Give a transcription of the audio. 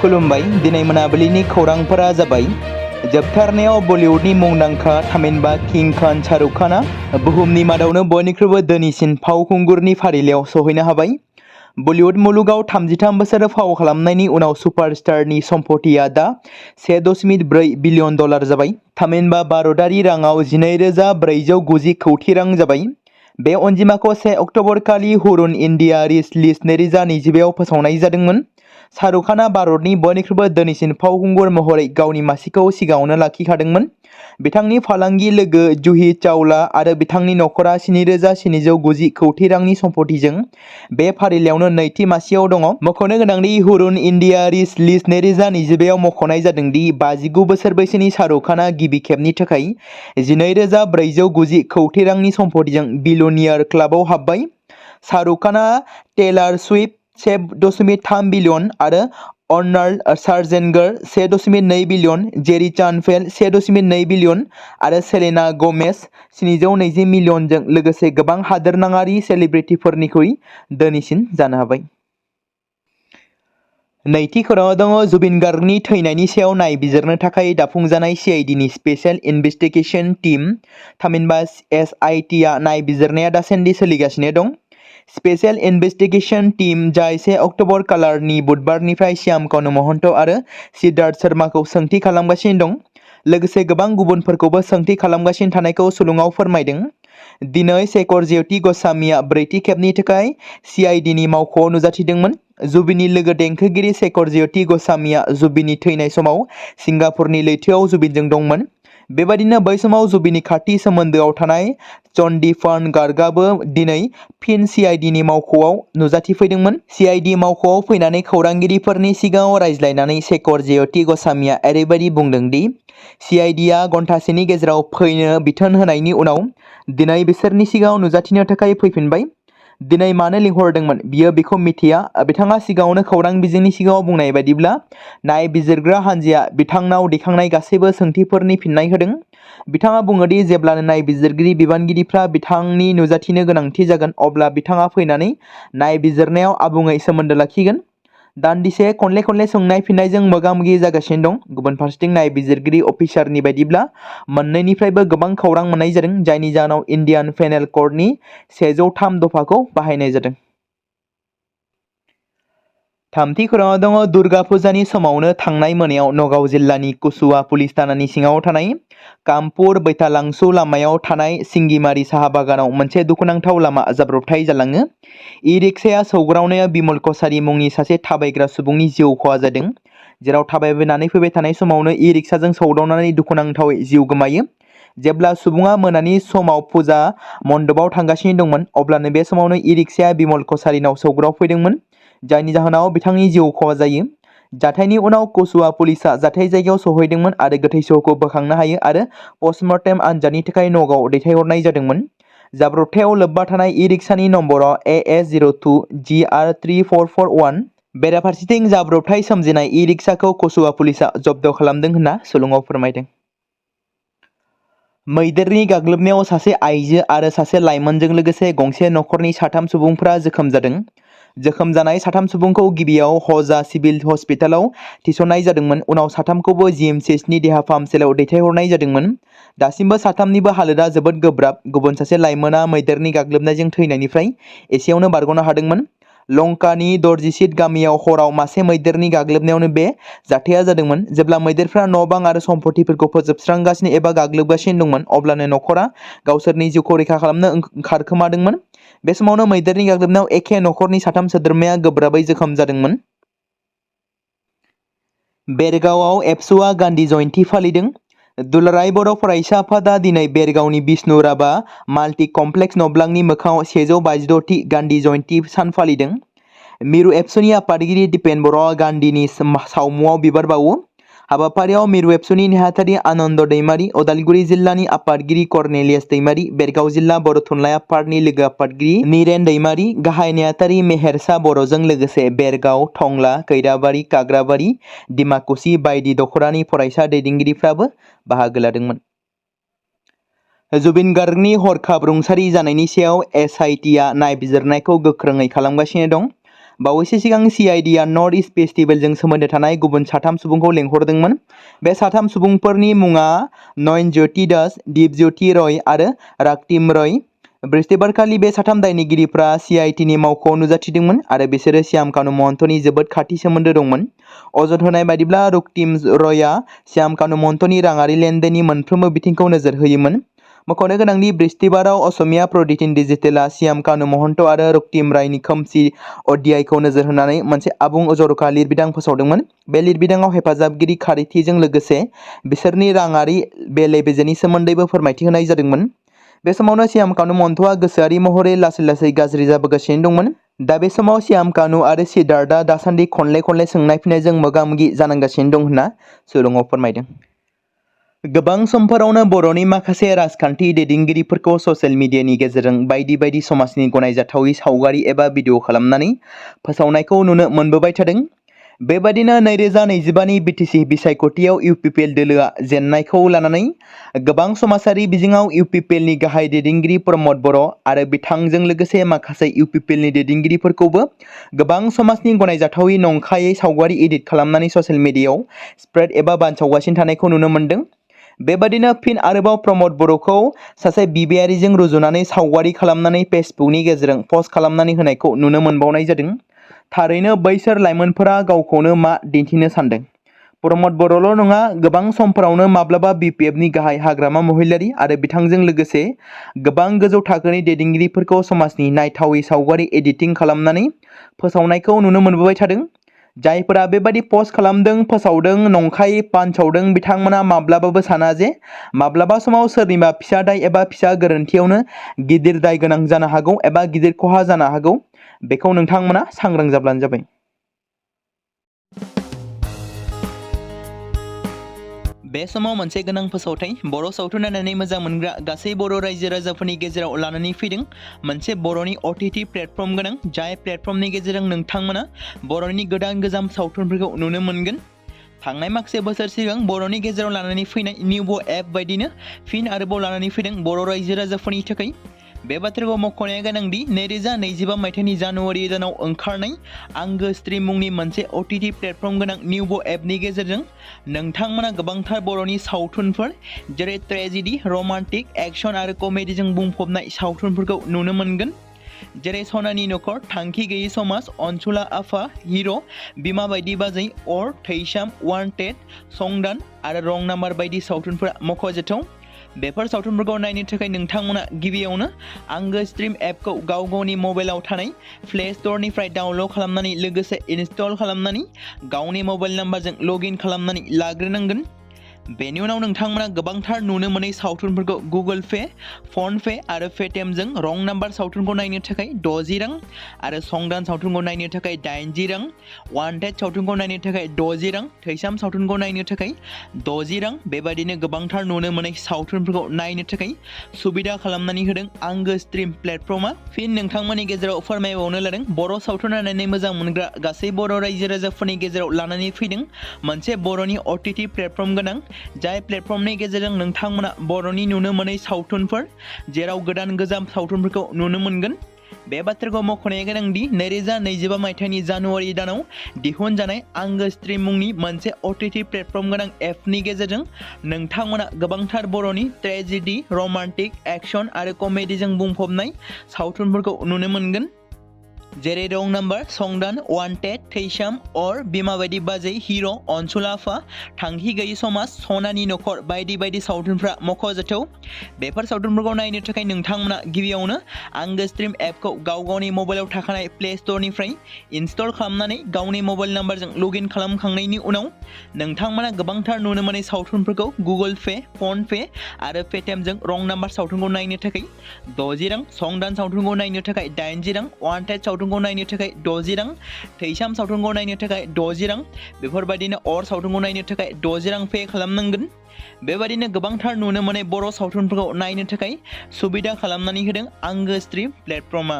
खुलुमबाय दिनै मोनाबिलिनि खौरांफोरा जाबाय जोबथारनायाव बलिउडनि मुंदांखा थामहिनबा किं खान शाहरुख खाना बुहुमनि मादावनो बयनिख्रुइबो धोनिसिन फावखुंगुरनि फारिलाइयाव सहैनो हाबाय। बलिउड मुलुगाव 33 बोसोर फाव खालामनायनि उनाव सुपारस्टारनि सम्पथिया दा $1.4 बिलियन जाबाय। थामहिनबा भारतारि राङाव 12,490 कौटि रां जाबाय। बे अनजिमाखौ 1 अक्ट'बर खालि हुरुन इन्डिया रिच लिस्ट 2025 फोसावनाय जादोंमोन। शाहरुख खाना भारतनि बयनिख्रुइबो धोनिसिन फावखुंगुर महरै गावनि मासिखौ सिगाङावनो लाखिखादोंमोन। बिथांनि फालांगि लोगो जूही चावला आरो बिथांनि नखरा 7,790 कौटि रांनि सम्पथिजों बे फारिलाइयावनो नैथि मासियाव दङ। मख'नो गोनांदि हुरुन इन्डिया रिच लिस्ट 2025 मख'नाय जादों दि 59 बोसोर बैसोनि शाहरुख खाना गिबि खेबनि थाखाय 12,490 कौटि रांनि सम्पथिजों बिलियनियार क्लाबाव हाबबाय। शाहरुख खाना टेलर स्विफ्ट 1.3 बिलियन आरो अर्नल्ड शार्जेनेगर 1.2 बिलियन, जेरी चानफेल 1.2 बिलियन आरो सेलेना गमेज 720 मिलियनजों लोगोसे गोबां हादोरनाङारि सेलिब्रिटिफोरनिख्रुइ धोनिसिन जानो हाबाय। नैथि खौराङाव दङ जुबिन गार्गनि थैनायनि सायाव नायबिजिरनो थाखाय दाफुंजानाय CIDनि स्पेशल इनभेस्टिगेशन टीम थामहिनबा SITआ नायबिजिरनाया दासान्दि सोलिगासिनो दं। स्पेशल इनभेस्टिगेशन टीम जाय 1 अक्ट'बर खालारनि बुधबारनिफ्राय श्याम कानु महन्त आरो सिद्धार्थ शर्माखौ सोंथि खालामगासिनो दं, लोगोसे गोबां गुबुनफोरखौबो सोंथि खालामगासिनो थानायखौ सुलुङाव फोरमायदों। दिनै शेखर ज्योति ग'स्वामीआ ब्रैथि खेबनि थाखाय CIDनि मावख'आव नुजाथिदोंमोन। जुबिननि लोगो देंखोगिरि शेखर ज्योति ग'स्वामीआ जुबिननि थैनाय समाव सिंगापुरनि लैथोआव जुबिनजों दंमोन। बेबायदिनो बै समाव जुबिननि खाथि सोमोन्दोआव थानाय चन्डीफान गार्गआबो दिनै फिन CIDनि मावख'आव नुजाथिफैदोंमोन। CID मावख'आव फैनानै खौरांगिरिफोरनि सिगाङाव रायज्लायनानै शेखर ज्योति ग'स्वामीआ ओरैबायदि बुंदों दि CIDआ घन्टासेनि गेजेराव फैनो बिथोन होनायनि उनाव दिनै बिसोरनि सिगाङाव नुजाथिनो थाखाय फैफिनबाय। दिनै मानो लिंहरदोंमोन बियो बेखौ मिथिया। बिथाङा सिगाङावनो खौरां बिजोंनि सिगाङाव बुंनाय बायदिब्ला नायबिजिरग्रा हान्जाया बिथांनाव दैखांनाय गासैबो सोंथिफोरनि फिननाय होदों। बिथाङा बुङो दि जेब्लानो नायबिजिरगिरि बिबानगिरिफ्रा बिथांनि नुजाथिनो गोनांथि जागोन अब्ला बिथाङा फैनानै नायबिजिरनायाव आबुङै सोमोन्दो लाखिगोन। दान्दिसे खनले सोंनाय फिननायजों मोगा-मोगि जागासिनो दं। गुबुन फारसेथिं नायबिजिरगिरि अफिसारनि बायदिब्ला मोन्नैनिफ्रायबो गोबां खौरां मोन्नाय जादों, जायनि जाहोनाव इन्डियान पेनेल क'डनि 103 दफाखौ बाहायनाय जादों। थामथि खौराङाव दङ दुर्गा फुजानि समावनो थांनाय मोनायाव नगाव जिल्लानि कुसुवा पुलिस थानानि सिङाव थानाय कामपुर बैथालांसु लामायाव थानाय सिंगिमारि साहा बागानाव मोनसे दुखुनांथाव लामा जाब्रबथाय जालाङो। इ-रिक्साया सौग्रावनायाव बिमल कसारी मुंनि सासे थाबायग्रा सुबुंनि जिउ खहा जादों, जेराव थाबायनानै फैबाय थानाय समावनो इ-रिक्साजों सौदावनानै दुखुनांथावै जिउ गोमायो। जेब्ला सुबुङा मोनानि समाव फुजा मण्डपआव थांगासिनो दंमोन, अब्लानो बे समावनो इ-रिक्साया बिमल कसारीनाव सौग्रावफैदोंमोन, जायनि जाहोनाव बिथांनि जिउ खहा जायो। जाथायनि उनाव कुसुवा पुलिसआ जाथाय जायगायाव सहैदोंमोन आरो गोथै सहखौ बोखांनो हायो आरो पस्टमर्टेम आनजादनि थाखाय नगावआव दैथायहरनाय जादोंमोन। जाब्रबथायाव लोब्बा थानाय इ-रिक्सानि नम्बरा AS02 GR 3441। बेराफारसेथिं जाब्रबथाय सोमजिनाय इ-रिक्साखौ कुसुवा पुलिसआ जब्द खालामदों होनना सुलुङाव फोरमायदों। मैदेरनि गाग्लोबनायाव सासे आइजो आरो सासे लाइमोनजों लोगोसे गंसे नखरनि 3 सुबुंफोरा जोखोम जादों। जोखोम जानाय 3 सुबुंखौ गिबियाव हजा सिभिल हस्पिटालाव थिसननाय जादोंमोन, उनाव 3खौबो GMCHनि देहा फाहामसालियाव दैथायहरनाय जादोंमोन। दासिमबो 3निबो हालोदा जोबोद गोब्राब। गुबुन सासे लाइमोना मैदेरनि गाग्लोबनायजों थैनायनिफ्राय एसेयावनो बारग'नो हादोंमोन। लंकानि दर्जिसीट गामियाव हराव मासे मैदेरनि गाग्लोबनायावनो बे जाथाया जादोंमोन। जेब्ला मैदेरफ्रा न'-बां आरो सम्पथिफोरखौ फोजोबस्रांगासिनो एबा गाग्लोबगासिनो दंमोन, अब्लानो नखरा गावसोरनि जिउखौ रैखा खालामनो ओंखारखोमादोंमोन। बे समावनो मैदेरनि गाग्लोबनायाव एखे नखरनि 3 सोद्रोमाया गोब्राबै जोखोम जादोंमोन। बेरगावआव एबसुआ गान्धी जयन्ती फालिदों। दुलाराय बर' फरायसा आफादा दिनै बेरगावनि बिष्णु राभा माल्टि कमप्लेक्स नब्लांनि मोखाङाव 152थि गान्धी जयन्ती सान फालिदों। मिरु एबसुनि आफादगिरि दिपेन बर'आ गान्धीनि सावमुआव बिबार बावो। हाबाफारियाव मिरु एबसुनि नेहाथारि आनन्द दैमारि, उदालगुरि जिल्लानि आफादगिरि कर्नेलियास दैमारि, बेरगाव जिल्ला बर' थुनलाइ आफादनि लोगो आफादगिरि निरेन दैमारि, गाहाय नेहाथारि मेहेरसा बर'जों लोगोसे बेरगाव, टंला, खैराबारि, काग्राबारि, डिमाकुसि बायदि दख'रानि फरायसा दैदेनगिरिफ्राबो बाहागो लादोंमोन। जुबिन गार्गनि हरखाब रुंसारि जानायनि सायाव SITआ नायबिजिरनायखौ गोख्रोङै खालामगासिनो दं। बावैसो सिगां CIDआ नर्थ इस्ट फेस्टिभेलजों सोमोन्दो थानाय गुबुन 3 सुबुंखौ लेंहरदोंमोन। बे 3 सुबुंफोरनि मुङा नयनज्योति दास, दीपज्योति रय आरो राक्तिम रय। बृहस्पतिबारखालि बे 3 दायनिगिरिफ्रा CITनि मावख'आव नुजाथिदोंमोन आरो बिसोरो श्याम कानु महन्तनि जोबोद खाथि सोमोन्दो दंमोन। अजद होनाय बायदिब्ला रक्तिम रयआ श्याम कानु महन्तनि राङारि लेनदेननि मोनफ्रोमबो बिथिंखौ नोजोर होयोमोन। मख'नो गोनांदि बृहस्पतिबाराव असमिया प्रदितिन डिजिटेलआ श्याम कानु महन्त आरो रक्तिम रायनि खोमसि अध्यायखौ नोजोर होनानै मोनसे आबुं जर'खा लिरबिदां फोसावदोंमोन। बे लिरबिदाङाव हेफाजाबगिरि खारिथिजों लोगोसे बिसोरनि राङारि बेले-बेजेनि सोमोन्दैबो फोरमायथि होनाय जादोंमोन। बे समावनो श्याम कानु महन्तआ गोसोआरि महरै लासै गाज्रि जाबोगासिनो दंमोन। दा बे समाव श्याम कानु आरो सिद्धार्थआ दासान्दि खनले सोंनाय फिननायजों मोगा-मोगि जानांगासिनो दं होनना सुलुङाव फोरमायदों। गोबां समफोरावनो बर'नि माखासे राजखान्थि दैदेनगिरिफोरखौ ससियेल मिडियानि गेजेरजों बायदि समाजनि गनायजाथावै सावगारि एबा भिडिअ खालामनानै फोसावनायखौ नुनो मोनबोबाय थादों। बेबादिनो 2025नि BTC बिसायख'थियाव UPPL दोलोआ जेननायखौ लानानै गोबां समाजारि बिजोङाव UPPLनि गाहाय दैदेनगिरि प्रमद बर' आरो बिथांजों लोगोसे माखासे UPPLनि दैदेनगिरिफोरखौबो गोबां समाजनि गनायजाथावै नंखायै सावगारि एडिट खालामनानै ससियेल मिडियायाव स्प्रेड एबा बानसावगासिनो थानायखौ नुनो मोन्दों। बेबादिनो फिन आरोबाव प्रमद बर'खौ सासे बिबायारिजों रुजुनानै सावगारि खालामनानै फेसबुकनि गेजेरजों पस्ट खालामनानै होनायखौ नुनो मोनबावनाय जादों। थारैनो बैसोर लाइमोनफोरा गावखौनो मा दिन्थिनो सानदों? प्रमद बर'ल' नङा, गोबां समफोरावनो माब्लाबा BPFनि गाहाय हाग्रामा महिलारि आरो बिथांजों लोगोसे गोबां गोजौ थाखोनि दैदेनगिरिफोरखौ समाजनि नायथावै सावगारि एडिटिं खालामनानै फोसावनायखौ नुनो मोनबोबाय थादों। जायफोरा बेबादि पस्ट खालामदों, फोसावदों, नंखायै बानसावदों, बिथांमोना माब्लाबाबो साना जे माब्लाबा समाव सोरनिबा फिसा दाय एबा फिसा गोरोन्थियावनो गिदिर दाय गोनां जानो हागौ एबा गिदिर खहा जानो हागौ। बेखौ नोंथांमोना सांग्रां जाब्लानो जाबाय। बे समाव मोनसे गोनां फोसावथाय बर' सावथुन नायनानै मोजां मोनग्रा गासै बर' रायजो राजाफोरनि गेजेराव लानानै फैदों मोनसे बर'नि OTT प्लेटफर्म गोनां, जाय प्लेटफर्मनि गेजेरजों नोंथांमोना बर'नि गोदान सावथुनफोरखौ नुनो मोनगोन। थांनाय माखासे बोसोर सिगां बर'नि गेजेराव लानानै फैनाय निउबो एप बायदिनो फिन आरोबाव लानानै फैदों बर' रायजो राजाफोरनि थाखाय। बे बाथ्राखौ मख'नाया गोनांदि 2025 मायथाइनि जानुवारि दानाव ओंखारनाय आंगो स्ट्रीम मुंनि मोनसे OTT प्लेटफर्म गोनां निउबो एपनि गेजेरजों नोंथांमोना गोबांथार बर'नि सावथुनफोर जेरै ट्रेजेडी, रमान्टिक, एक्शन आरो कमेडीजों बुंफबनाय सावथुनफोरखौ नुनो मोनगोन। जेरै सनानि नखर, थांखि गैयै समाज, अनसुला आफा, हिर', बिमा बायदि बाजै, अर, थैसाम, वान्टेड, संदान आरो रं नाम्बार बायदि सावथुनफोरा मख'जाथाव। बेफोर सावथुनफोरखौ नायनो थाखाय नोंथांमोना गिबियावनो आंगो स्ट्रीम एपखौ गावनि मबाइलाव थानाय प्ले स्ट'रनिफ्राय डाउनल'ड खालामनानै लोगोसे इनस्टल खालामनानै गावनि मबाइल नाम्बारजों लगइन खालामनानै लाग्रोनांगोन। बेनि उनाव नोंथांमोना गोबांथार नुनो मोनै सावथुनफोरखौ गुगोल पे, फन पे आरो पेटिएमजों रं नाम्बार सावथुनखौ नायनो थाखाय 60 रां आरो संदान सावथुनखौ नायनो थाखाय 80 रां, वान्टेड सावथुनखौ नायनो थाखाय 60 रां, थैसाम सावथुनखौ नायनो थाखाय 60 रां, बेबादिनो गोबांथार नुनो मोनै सावथुनफोरखौ नायनो थाखाय सुबिदा खालामनानै होदों आंगो स्ट्रीम प्लेटफर्मआ। फिन नोंथांमोननि गेजेराव फोरमायबावनो लादों बर' सावथुन नायनानै मोजां मोनग्रा गासै बर' रायजो राजाफोरनि गेजेराव लानानै फैदों मोनसे बर'नि OTT प्लेटफर्म गोनां, जाय प्लेटफर्मनि गेजेरजों नोंथांमोना बर'नि नुनो मोनै सावथुनफोर जेराव गोजाम सावथुनफोरखौ नुनो मोनगोन। बे बाथ्राखौ मख'नाया गोनांदि 2025 मायथाइनि जानुवारि दानाव दिहुनजानाय आंगो स्ट्रीम मुंनि मोनसे OTT प्लेटफर्म गोनां एपनि गेजेरजों नोंथांमोना गोबांथार बर'नि ट्रेजेडी, रमान्टिक, एक्शन आरो कमेडीजों बुंफबनाय सावथुनफोरखौ नुनो मोनगोन। जेरै रं नाम्बार, संदान, वान्टेड, थैसाम, अर, बिमा बायदि बाजै, हिर', अनसुला आफा, थांखि गैयै समाज, सनानि नखर बायदि सावथुनफ्रा मख'जाथाव। बेफोर सावथुनफोरखौ नायनो थाखाय नोंथांमोना गिबियावनो आंगो स्ट्रीम एपखौ गावनि मबाइलाव थाखानाय प्ले स्ट'रनिफ्राय इनस्टल खालामनानै गावनि मबाइल नाम्बारजों लगइन खालामखांनायनि उनाव नोंथांमोना गोबांथार नुनो मोनै सावथुनफोरखौ गुगोल पे, फन पे आरो पेटिएमजों रं नाम्बार सावथुनखौ नायनो थाखाय 60 रां, संदान सावथुनखौ नायनो थाखाय 80 रां, वान्टेड सावथुनखौ नायनो थाखाय 60 रां, थैसाम सावथुनखौ नायनो थाखाय 60 रां, बेफोरबायदिनो अर सावथुनखौ नायनो थाखाय 60 रां पे खालामनांगोन। बेबायदिनो गोबांथार नुनो मोनै बर' सावथुनफोरखौ नायनो थाखाय सुबिदा खालामनानै होदों आंगो स्ट्रीम प्लेटफर्मआ।